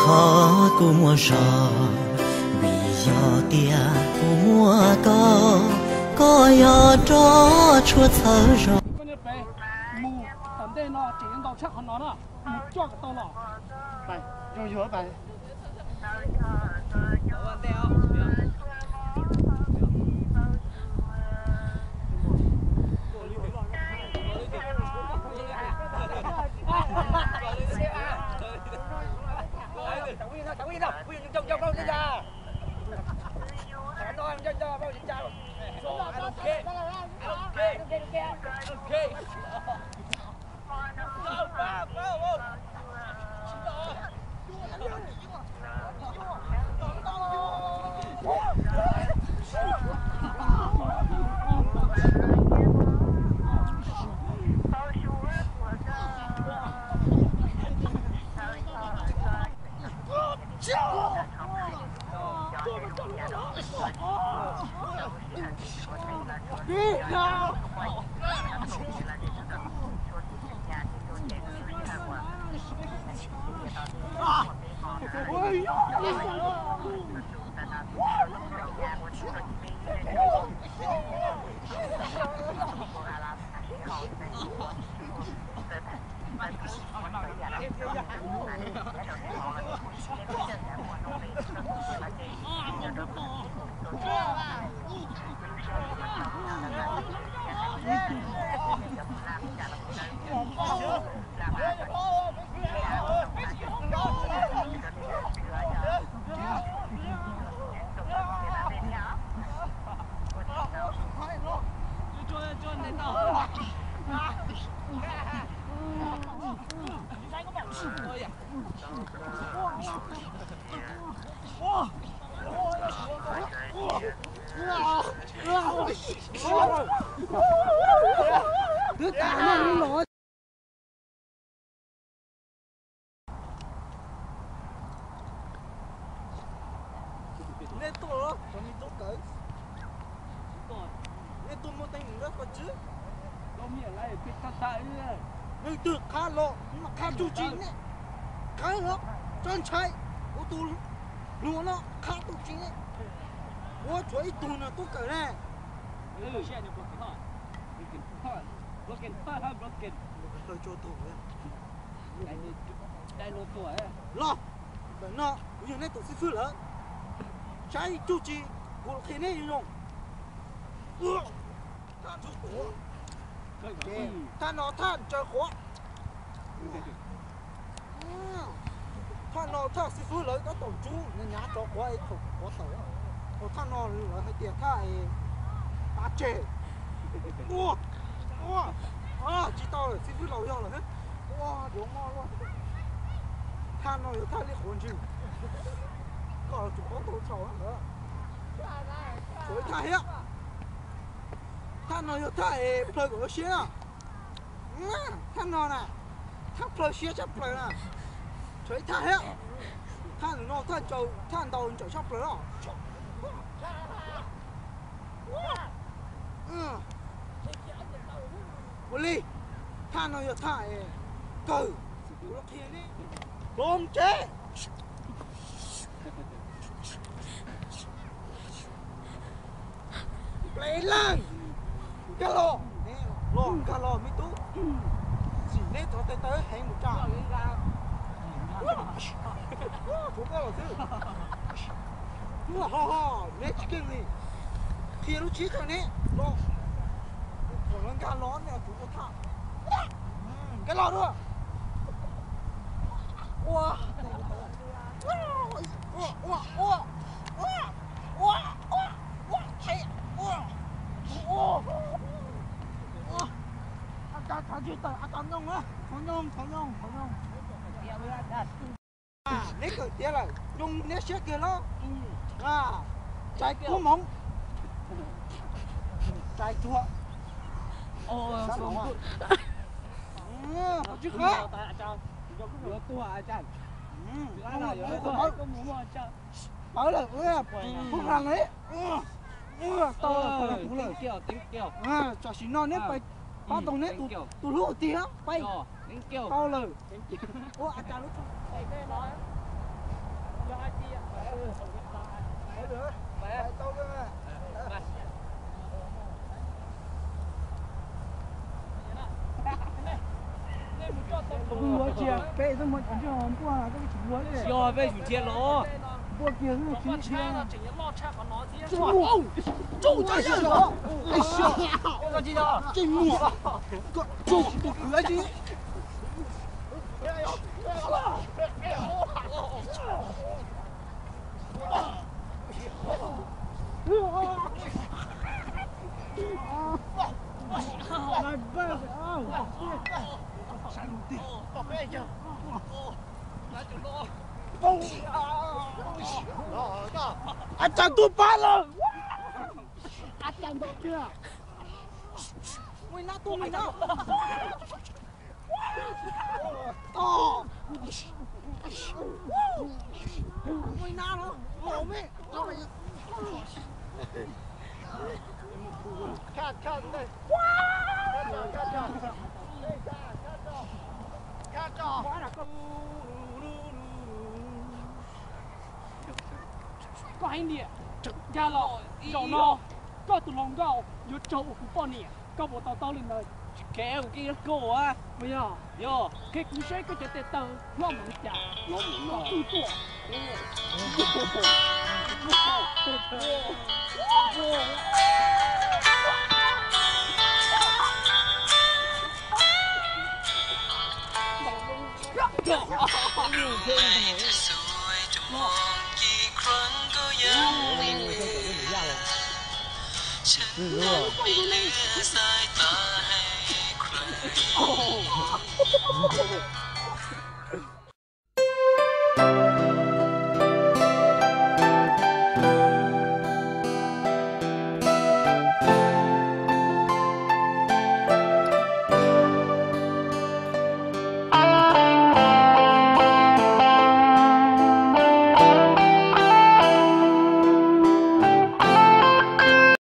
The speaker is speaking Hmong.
Qhov kuv muaj zog, vim yog tias kuv muaj koj, koj yog roj tshuaj txhawb zog. Mus tom ntej no tseem yuav ntaus tshaj qhov no na, mus coj kom tau los. Nej tuaj los cov me tub kawm, nej tuaj muaj teeb meem dab tsi? Leej twg qha los qha tsuj tsi nej, qha los tso ntshai, kuv tus hluas no qha tsuj tsi nej, ua tshuav ib tug no tub kawm ne. Los, ntawm no kuv yog nej tus xib fwb lawm, saib tsuj tsi kuv qhia nej zoo. Thaj no thaj ntsaws quav. Thaj no thaj xib fwb lawv tab tom ntsub nyav tsov quav es thaum quav tawm. Thaj no lawv hais tias thaj tav tseg. Ua, ua, tsis tau lawm, xib fwb laus yog lawm. Ua, yuav moj luaj. Thaj no yog thaj li quav ntswg. Koj los tsum paub tau txhaum lawm. Tshuav ib thaj thiab. Thaj no yog thaj es plhaw kom lawv siab na. Thaj no na, thaj plhaw siab tshaj plaws na. Tshuav ib thaj thiab. Thaj no thaj ntaus ntsawm tshaj plaws na. Ua li, thaj no yog thaj es kawg. Kuv los qhia nej. Los tsev. Nplej leej, nkag los, los nkag los me tub. Txim neb thov tes taw heev mus tsa. Tshuav koj los xwb. Ho ho, neb tsis keej li. Qhia lub tsheb rau neb los. Thaum lawv nkag los nej yuav tsum ua thaj. Nkag los dua. Ua, ua, ua, ua, ua, ua, ua, ua, ua, ua. A tas thov tsis tawm, a tas nyooj, thov nyooj, thov nyooj, thov nyooj. Neb kawm tiav lawm, nyooj neb siab kiag los. Tsais kub moov. Tsais tuag. Qhov tsis qhov. Pawv lawm, pub hla lawm, tau kuv lawm. Tam sim no neb pais pab tau neb tus hlub tiag, pais tau lawm. Ua a tas lub. Yog peb yus dhia los. Ab, tsam tuaj pab lawm. Ab, tsam ntaus kiag. Mus na, tus mus na. Koj heev tiag, nkag los zaum no koj tus hluas nkauj yuav raug ua kuv poj niam, koj puas to taub li ntawd? Tsis kheev, kuv kev yog koj as. Puas yog? Yog. Qhia kuv saib koj cov tes taw hlob npaum li cas. Hlob npaum no. Kom twg tuaj.